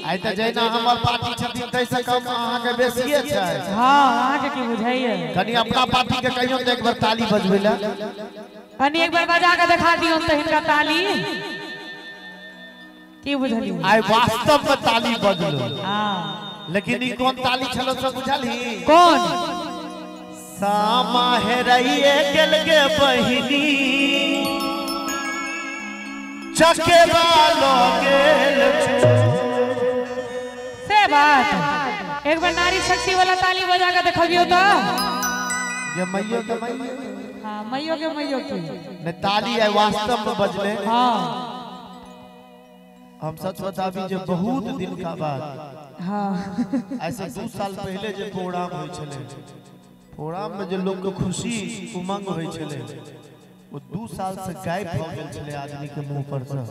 आइ त जैना हमर पार्टी छथिन तैसे कम अहाँ के बेसिए छै। हां अहाँ के की बुझाइए? कनी अपना पार्टी के कहियो त एक बार ताली बजबै ला। कनी एक बार बजा के देखा दियो त हिनका ताली। की बुझलिए? आइ वास्तव में ताली बजलो। हां लेकिन ई कोन ताली छलो से बुझलही? कोन? सामा हेराइए गेल गे बहिनी चकेबा लो गेल से बात। एक बार नारी शक्ति वाला ताली बजा के देखबियो तो ये मैयो के मैयो। हां मैयो के मैयो की ने ताली है वास्तव में बजले। हां हम सच बताबी जे बहुत दिन का बाद। हां ऐसे 2 साल पहले जे प्रोग्राम होय छले, प्रोग्राम में जे लोग के खुशी उमंग होय छले वो 2 साल से गायब भ गेल छले आदमी के मुंह पर से।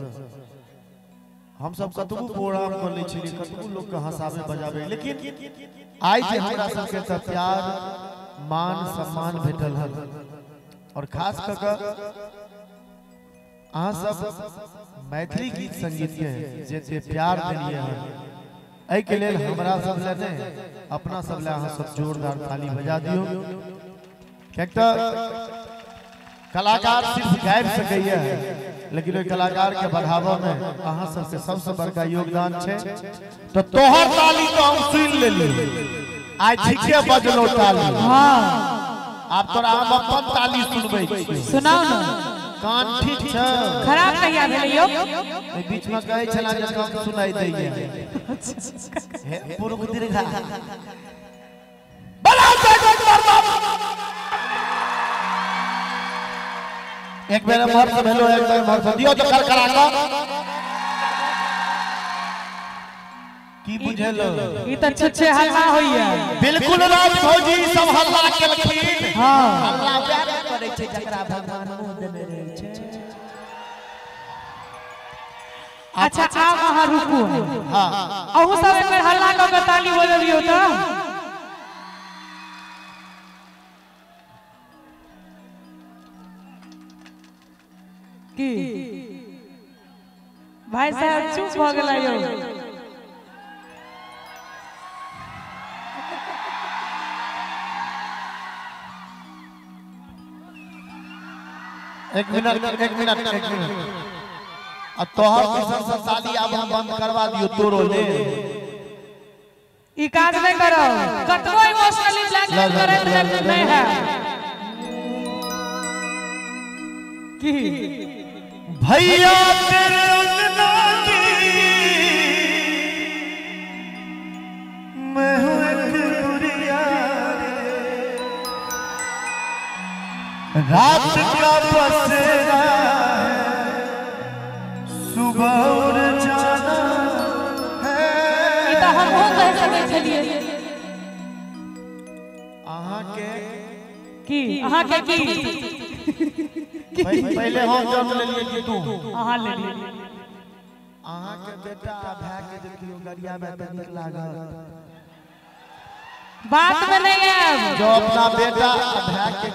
हम सब कतबो प्रोग्राम कर ले छली, कतबो लोग के हंसावे बजावे, लेकिन आइ जे हमरा सबके त प्यार मान सम्मान भेटल हन। और खास कर के अहाँ सब मैथिली गीत संगीत के जेते प्यार देलिए हन एहि के लेल हमरा सब ले ने अपना सब ले अहाँ सब जोरदार ताली बजा दियो। किएक त कलाकार सिर्फ गाबि सकैया लेकिन ओहि कलाकार के बढ़ावा में अहाँ सबके सबसे बड़का योगदान छै। तो तोहर ताली तो हम सुनि लेली, आइ ठीके बजलो ताली। हां आब तोरा हम अपन ताली सुनबै छी। सुनाउ न। कान ठीक छै? खराब कहिया भेलै यौ? एहि बीच में कहै छला जे कम सुनाई दैया। हे पुरुख दीर्घा बड़ा एक बेर मोहर से भेलो, एक बेर मोहर से दियो तो करकरा क की बुझेलो? ई त छुछे हल्ला होइया। बिल्कुल राज भौजी सब हल्ला केलखिन। हां हल्ला वएह करै छै जकरा भगवान मुंह देने रहै छै। अच्छा आब अहाँ रुकू। हां अहू सब एक बेर हल्ला क के ताली बजबियो त। की भाई साहब चुप भ गेला यौ? एक मिनट एक मिनट एक मिनट। आ तोहर किसान से ताली आब हम बंद करवा दियो तोरो ले। ई काज नहीं करो, कतबो इमोशनली ब्लैकमेल करैत नहीं है। की भैया तेरे अंगना की मैं हूँ एक गुड़िया रे, रात का बसेरा है सुबह उड़ जाना है। ई त हमहूँ कह सकै छलियै। अहाँ के की? अहाँ के की? पहले हम जन्म लेलिए कि तू? अहाँ लेलिए। अहाँ के बेटा भाई के जे केओ गरियाबे त नीक लागत? बात में नहीं आयब। जो अपना बेटा भाई के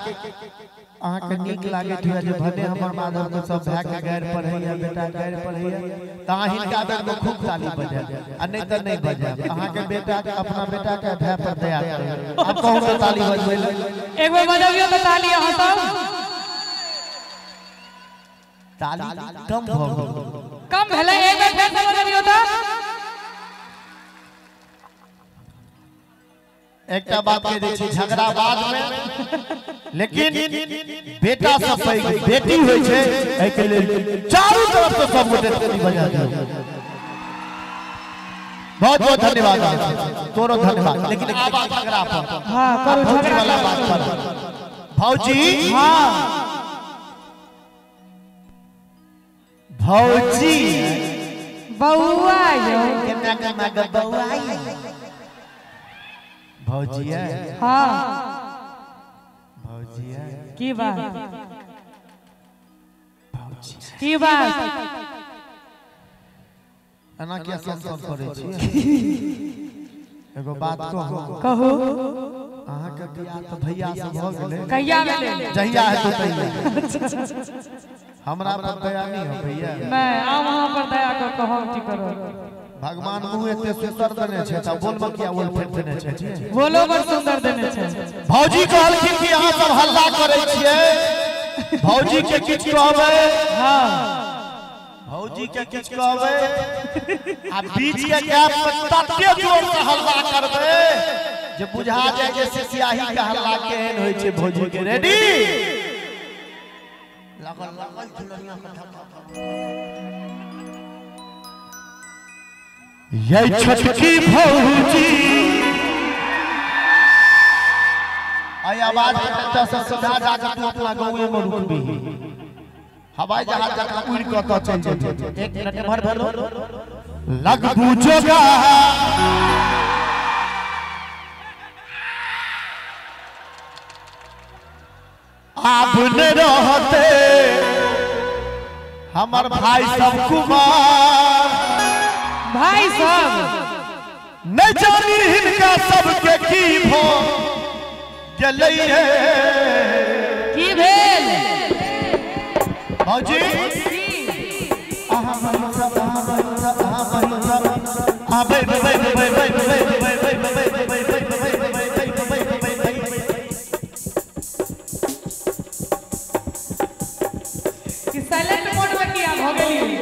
अहाँ के नीक लागैत हुए जे भने हमर माधव के सब भाई के गैर पढ़ैया बेटा गैर पढ़ैया त अहाँ हिनका बेर में खूब ताली बजायब आ नहीं त नहीं बजायब। अहाँ के बेटा के अपना बेटा के भाई पर दया करू। आब कहू त ताली बजबै ले। एक बेर बजबियो त ताली अहाँ सब। ताली कम भ गेल। कम भेलै? एक बेर फेर से बजबियो त। एकटा बात कह दै छी, झगड़ा बाद में, लेकिन बेटा सब पैघ बेटी होइ छै, एहि के लेल चारू तरफ से सब गोटे ताली बजा दियौ। बहुत बहुत धन्यवाद तोरो धन्यवाद। लेकिन आब झगड़ा पर। हां करू झगड़ा वाला बात पर भौजी। हां भौजी बौआ यौ केना केना ग बौआ भौजिया। हां भौजिया की बात? भौजी की बात? एना किया सन सन करै छी? एगो बात कहू। कहू। अहाँ के बियाह त भैया से भ गेलै। कहिया भेलै? जहिया हेतौ तहिया। हमरा पर दया नहीं हो भैया। नहीं, हम अहाँ पर दया कऽ कऽ हम की करब? भगवान मुँह एते सुंदर देने छै त बोल में किया बोल फेंक देने छै? बोलो बड़ सुंदर देने छै। भौजी कहलखिन कि अहाँ सब हल्ला करै छियै, भौजी के किछु कहबै। हां, भौजी के किछु कहबै आ बीच के गैप में तते जोर से हल्ला करबै जे बुझा जाय जे सियाही के हल्ला केहन होइ छै। भौजी के रेडी लगल लगल झुलनिया के धक्का। ये छोटकी भौजी आई आवाज से सीधा जाके तू अपना गाँवे में रुकबी, हवाई जहाज जका उड़ के तो चल जेबी। एक मिनट भर भरो लग बूझोगा आब न रहते हमर भाई सब कुमार। भाई सब नहीं जानी हिनका सबके की भ गेलै हे, की भेल भौजी? अहाँ बहिन सब, अहाँ बहिन सब, अहाँ बहिन सब, अहाँ बै बै बै बै बै बै बै बै बै बै बै बै बै बै बै। कि साइलेंट मोड में किया भ गेली?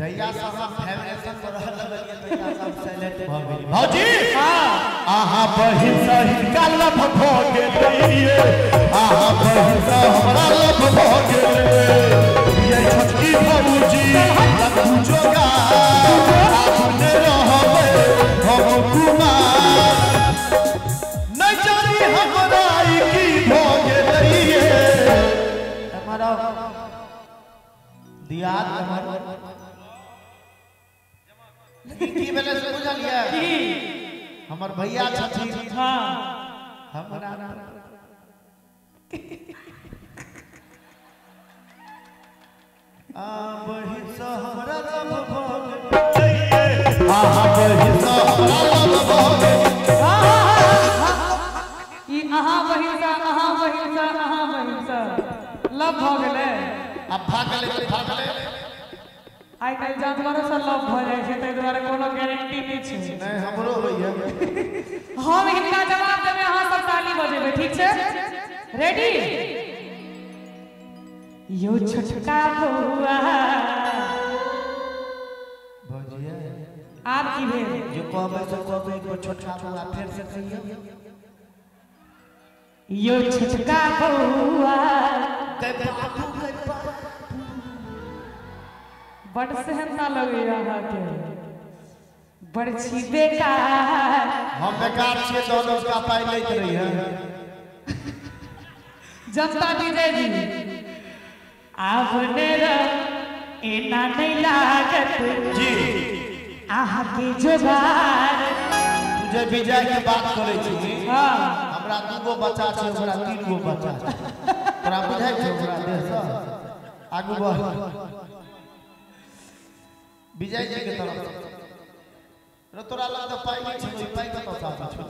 जहिया से हम वाइब्रेशन पर रहल लगलियै तहिया से हम साइलेंट भ गेली। भौजी अहाँ बहिन से हिनका लभ भ गेलियै, अहाँ बहिन से हमरा लभ भ गेलै। ये छोटकी भौजी लखू जोगा आब ने रहबै हम कुमार, नहि जानी हमरा ई की भ गेलैये। हमारा दियाद हमर लेकिन की भेलै से बुझलियै? हमर भैया छथिन। हां, हमरा आ बहिन से हमरा लभ भ गेलैये, आ बहिन से हमरा लभ भ गेलै। ई अहाँ बहिन से, अहाँ बहिन से, अहाँ बहिन से लव भ गेलै। अब भागले भागले आइ काल्हि जानवरो से लव भ जाइ छै, ताहि दुआरे कोनो गारंटी नहि छै। नहि हमरो होइया। हम हिनका जवाब देबै, अहाँ सब ताली बजेबै, ठीक छै? रेडी? यो छोटका बौआ भौजी आब की भेल? जो कहबै से कहबै, एक बार छोटका बौआ फेर से कहियौ। यो छोटका बौआ बड़ सेहनता लगैया अहाँके, बड़ छी बेकार। हम बेकार छियै दोनों का पाई लैत रहियै। जनता विजय जी आब ने एना नहीं लागत जी अहाँके जोगार। तुझे विजय के बात करै छी। हाँ, हमरा 2 गो बच्चा छै, ओकरा 3 गो बच्चा छै। तोरा बुझाइ छै ओकरा देह से? आगू बढ़। विजय जी के तरफ से तोरा लग तऽ पाइ नहि छै, पाइ कतऽ से आबै छौ?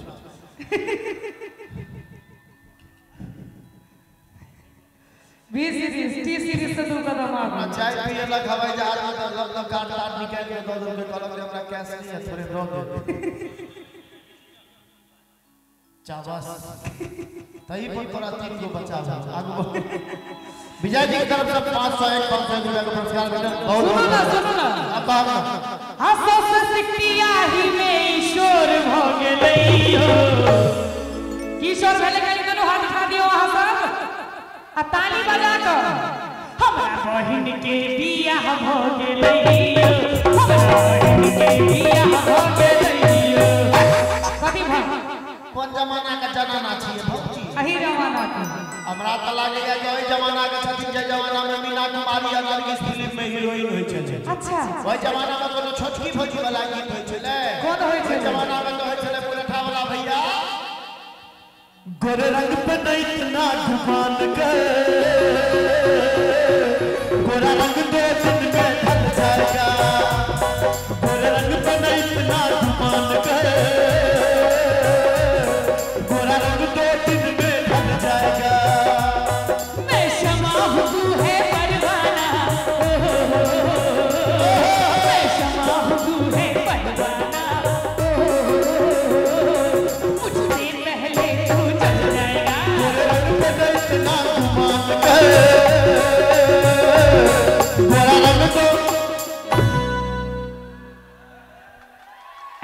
20 सीरीज 30 सीरीज से 2 कदम आगू। चाय पियलक हवाई जहाज में तऽ लग लग कार्ड तार्ड निकालि के दऽ देलकै, कहलक जे हमरा कैश नहीं है, थोड़े दऽ दे। चाबस तही पर तोरा 3 गो बच्चा भेल। आगू बढ़। विजय जी के तरफ से 501 501 रुपया के पुरस्कार भेटल। बहुत सुनू ना, सुनू ना। अब बात हसो से सिकटियाही में ईश्वर भ गेलै हो। किशोर भेलै? कनि दुनू हाथ उठा दियौ अहाँ सब आ ताली बजा कऽ। हमरा बहिन के बियाह भ गेलै हो, हमरा बहिन के बियाह भ गेलै हो। कथी भ कोन जमाना के जनाना छियै भौजी? अही जमाना के। हमरा तऽ लागैया जे ओहि जमाना के छथिन जे जमाना में मीना कुमारी आ नरगिस फिल्म में हीरोइन होइ छलै। अच्छा, ओहि जमाना में कोनो छोटकी भौजी वाला गीत होइ छलै? कोन होइ छलै? ओहि जमाना में तऽ होइ छलै पुरठा वाला भैया गोरे रंग पे नहीं इतना गुमान कर, गोरा रंग दो दिन में ढल जाएगा, गोरे रंग पे नहीं इतना गुमान कर, गोरा रंग दो दिन में ढल जाएगा। मैं शमा हूँ तू है परवाना, मैं शमा हूँ तू है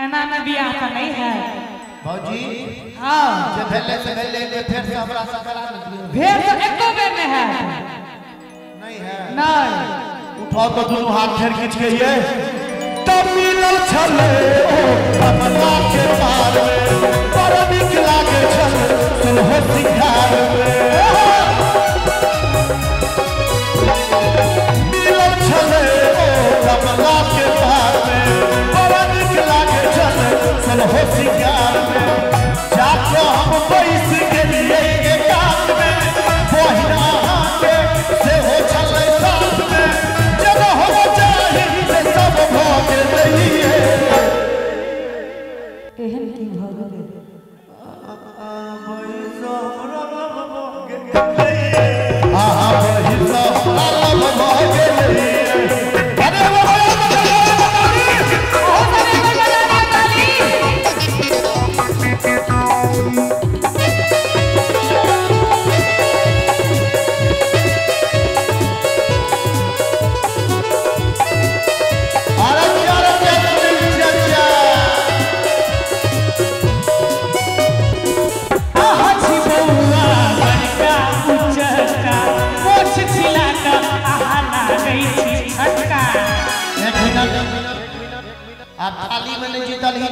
एना में बियाह त नहीं है भौजी। हां जे भेले से भेले ले फेर से हमरा से करा न दियो। फेर तो एको बेर नहीं है। नहीं है नहीं। उठाओ तो दोनों हाथ फेर खींच के ये तब मिलल छले ओ कमला के पार में बड़ नीक लागे छल सुनहो सिंगार में। मिलल छले ओ कमला के पार में बड़ नीक लागे छल सुनहो सिंगार में। जाके हम बैस गेलियै एकांत में बहिना के सेहो छलै साथ में जब हम चाही से सब भऽ गेलियै। एहन की भऽ गेलै? आप थाली में नहीं जीतल ही।